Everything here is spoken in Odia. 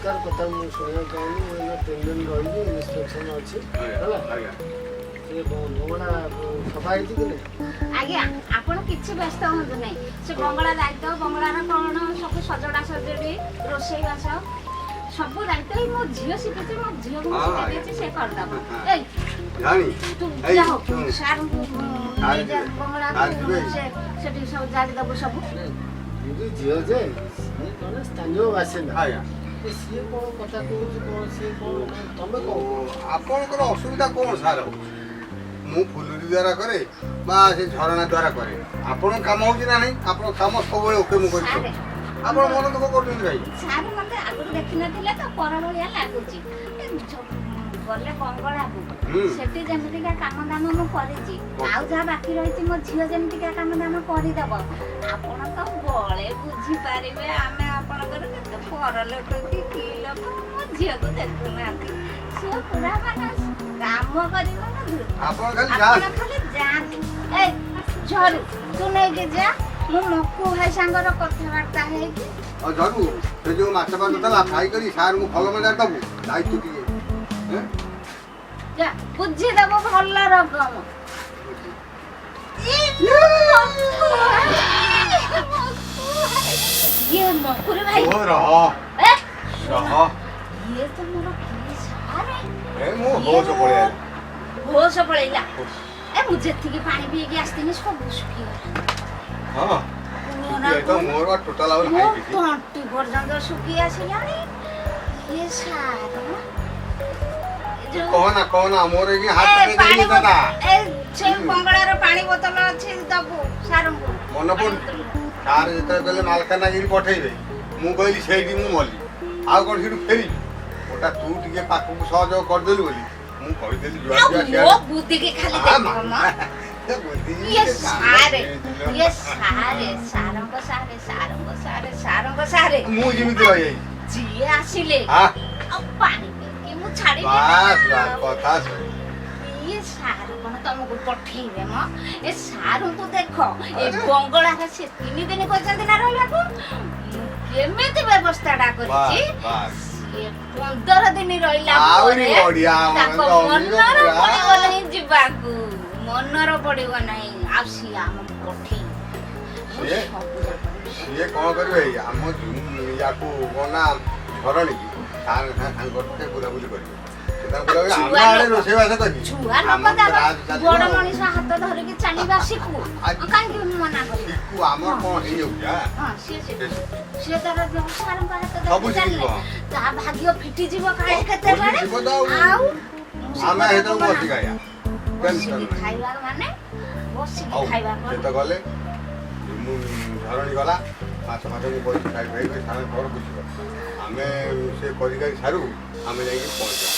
ବେକାର କଥା ମୁଁ ଶୁଣିବାକୁ ଚାହୁଁନି। ମୁଁ ଏଇନା 3 ଦିନ ରହିବି, ଇନ୍ସପେକ୍ସନ୍ ଅଛି। ହେଲା। ଆଜ୍ଞା। ସେ ବଙ୍ଗଳା ସଫା ହେଇଛି କି ନାହିଁ? ଆଜ୍ଞା, ଆପଣ କିଛି ବ୍ୟସ୍ତ ହୁଅନ୍ତୁ ନାହିଁ। ସେ ବଙ୍ଗଳା ଦାୟିତ୍ୱ, ବଙ୍ଗଳାର କ'ଣ ସବୁ ସଜଡ଼ା ସଜଡ଼ି, ରୋଷେଇବାସ ସବୁ ଦାୟିତ୍ୱ ଏଇ ମୋ ଝିଅ ଶିଖୁଛି। ମୋ ଝିଅକୁ ମୁଁ ଶିଖେଇ ଦେଇଛି, ସେ କରିଦବ। ଏଇ ଜାଣି ତୁ ଏଇ, ଯାଅ। ଶୁଣୁ। ସାରଙ୍କୁ ସାର୍ ନେଇଯା। ଯିବେ। ବଙ୍ଗଳାକୁ ସାର୍ ଯିବେ। ସେ ସେଠି ସବୁ ଜାଳିଦବୁ ସବୁ। କିନ୍ତୁ ଝିଅ ଯେ ସିଏ ଜଣେ ସ୍ଥାନୀୟ ବାସିନ୍ଦା। ଆଜ୍ଞା। ତ ସିଏ କ'ଣ କଥା କହୁଛି, କ'ଣ ସିଏ କ'ଣ, ତମେ କ'ଣ କହୁଛ? ଆପଣଙ୍କର ଅସୁବିଧା କ'ଣ ସାର୍ ହଉଛି? ମୁଁ ଫୁଲୁରି ଦ୍ୱାରା କରେ ବା ସେ ଝରଣା ଦ୍ୱାରା କରେ, ଆପଣଙ୍କ କାମ ହଉଛି ନା ନାହିଁ? ଆପଣଙ୍କ କାମ ସବୁବେଳେ ଓକେ ମୁଁ କରିଛି। ସାରେ। ଆପଣ ମନ ଦୁଃଖ କରୁଛନ୍ତି କାହିଁକି? ସାର୍ ମତେ ଆଗରୁ ଦେଖିନଥିଲେ ତ ପର ଭଳିଆ ଲାଗୁଛି। ଏ ଗଲେ ବଙ୍ଗଳାକୁ ସେଠି ଯେମିତିକା କାମ ଦାମ ମୁଁ କରିଛି, ଆଉ ଯାହା ବାକି ରହିଛି ମୋ ଝିଅ ଯେମିତିକା କାମ ଦାମ କରିଦବ। ଆପଣ ତ ବଳେ ବୁଝିପାରିବେ ଆମେ ଆପଣଙ୍କର କେତେ ପର ଲୋକ କି କି ଲୋକ। ମୋ ଝିଅକୁ ଦେଖୁନାହାନ୍ତି, ସିଏ ପୁରା ମାନେ କାମ କରିବ ନା ଧୁର। ଆପଣ ଖାଲି ଯା। ଆପଣ ଖାଲି ଯାଆନ୍ତୁ। ଏ ଝରୁ, ତୁ ନେଇକି ଯା, ମୁଁ ମକୁ ଭାଇ ସାଙ୍ଗର କଥାବାର୍ତ୍ତା ହେଇକି। ଆଉ ଝରୁ, ସେ ଯୋଉ ମାଛ ଫାଛ ଥିଲା ଫ୍ରାଇ କରି ସାର୍ଙ୍କୁ ଭଲ ମଜାରେ ଦବୁ, ଦାୟିତ୍ୱ ଟିକେ ହେଁ? ଯା, ବୁଝିଦବ ଭଲ ରକମ। ଇଏ ମକୁର ଭାଇ। ଓ ରହ। ଏ। ରହ। ଇଏ ତ ମୋର କି ସାରେ। ଏ ମୁଁ ହୋସ ପଳେଇ ଆଇଲା। ହୋସ ପଳେଇଲା। ଏ ମୁଁ ଯେତିକି ପାଣି ପିଇକି ଆସିଥିଲି ସବୁ ଶୁଖିଗଲା। କୁହନା। ଏ ତ ମୋର ବା ଟୋଟାଲ ଆଉ ମୋ ନାହିଁ କିଛି। ତଣ୍ଟି ପର୍ଯ୍ୟନ୍ତ ଶୁଖି ଆସିଲାଣି। ଇଏ ସାର ଏ ଯୋଉ କହନା କହନା, ମୋର ଏଇ ହାତ ଏ ପାଣି ଦାଦା। ଏ ସେ ବଙ୍ଗଳାର ପାଣି ବୋତଲ ଅଛି, ଦବୁ ସାରଙ୍କୁ। ମନେ ପଡୁଛି, ସାର୍ ଯେତେବେଳେ କହିଲେ ମାଲକାନଗିରି ପଠେଇବେ, ମୁଁ କହିଲି ସେଇଠି ମୁଁ ମଲି, ଆଉ କ'ଣ ସେଠୁ ଫେରିବି? ଓଟା ତୁ ଟିକେ ପାଖକୁ ସହଯୋଗ କରିଦେଲୁ ବୋଲି ମୁଁ କହିଦେଲି ଯୁଆଡେ ଆଉ ଯିବା ମୋ ସିଆଡ଼େ। ବୁଦ୍ଧିକି ଖାଲି ଆ, ଦେଖ ମା, ମ। ସେ ବୁଦ୍ଧି ଇଏ ସେ କାମ ସାରେ, ହେଇଥିଲ। ଇଏ ସାରେ, ସାରଙ୍କ ସାରେ, ସାରଙ୍କ ସାରେ, ସାରଙ୍କ ସାରେ। ମୁଁ ଯେମିତି ରହିଯାଇଛି। ଯିଏ ଆସିଲେ ଆଉ ପାଣି ପିଇକି ମୁଁ ଛାଡ଼ିବି ବାସ୍ ନା। ବାସ୍, କଥା ସରି। ଇଏ ସାର କଣ ତମକୁ ପଠେଇବେ ମ? ଏ ସାରଙ୍କୁ ଦେଖ, ଏ ବଙ୍ଗଳାରେ ସେ 3 ଦିନ କହିଛନ୍ତି ନା ରହିବାକୁ, ମୁଁ କେମିତି ବ୍ୟବସ୍ଥାଟା କରିଛି। ବାସ୍ ବାସ୍। ସିଏ 15 ଦିନ ରହିଲା ଆହୁରି ପରେ ବଢିଆ ଆମର ତାଙ୍କ ଜମିର ମନର ପଡିବ ନାହିଁ ଯିବାକୁ, ମନର ପଡିବ ନାହିଁ। ଆଉ ସିଏ ଆମକୁ ପଠେଇବେ, ମୁଁ ସବୁ ଯାକ ସିଏ କ'ଣ କରିବେ, ଆମ ୟାକୁ କ'ଣ ନା ଝରଣୀ କି ସାର୍ ସାଙ୍ଗ ଟିକେ ବୁଲାବୁଲି କରିବେ। ସେ ତାଙ୍କୁ ବୁଲାବୁଲି ଛୁଆ ଆମ ଆଡ଼େ ଲୋକ। ରୋଷେଇବାସ କରିବି। ଛୁଆ ଲୋକ ଆମର ତାର ରାଜ ଚାଲିବ ବଡ ଆଉ। ମଣିଷ ହାତ ଧରିକି ଚାଲିବା ଶିଖୁ, କାହିଁକି ମୁଁ ମନା କରିବି? ଶିଖୁ, ଆମର କ'ଣ ହେଇଯାଉଛି ଆଁ? ହଁ, ସିଏ ଶିଖୁ। ସିଏ ତାର ଯୋଉ ସାରଙ୍କ ହାତ ସବୁ ଧରିକି ଚାଲିଲେ ଶିଖିବ। ତା ଭାଗ୍ୟ ଫିଟିଯିବ କାଳେ କେତେବେଳେ। ଖୋଲିଯିବ ତ ଆଉ। ଆଉ ମୁଁ ସେ ଆମେ କଥାକୁ ହେଟାକୁ ମନା ବସି ଖାଇବା। ବସିକି ଟେନସନ୍ ନାହିଁ। ଖାଇବା ମାନେ ବସିକି ହଉ। ଖାଇବା ସେ କଣ? ତ ଗଲେ, ମୁଁ ଝରଣୀ ଗଲା, ମାଛ ଫାଛ ମୁଁ କହିଛି ଫ୍ରାଇ ଫ୍ରାଇ କରି ସାର ଘର ବୁଝିବ। ଆମେ ସେ କରି କରି ସାରୁ, ଆମେ ଯାଇକି ପହଞ୍ଚିବା।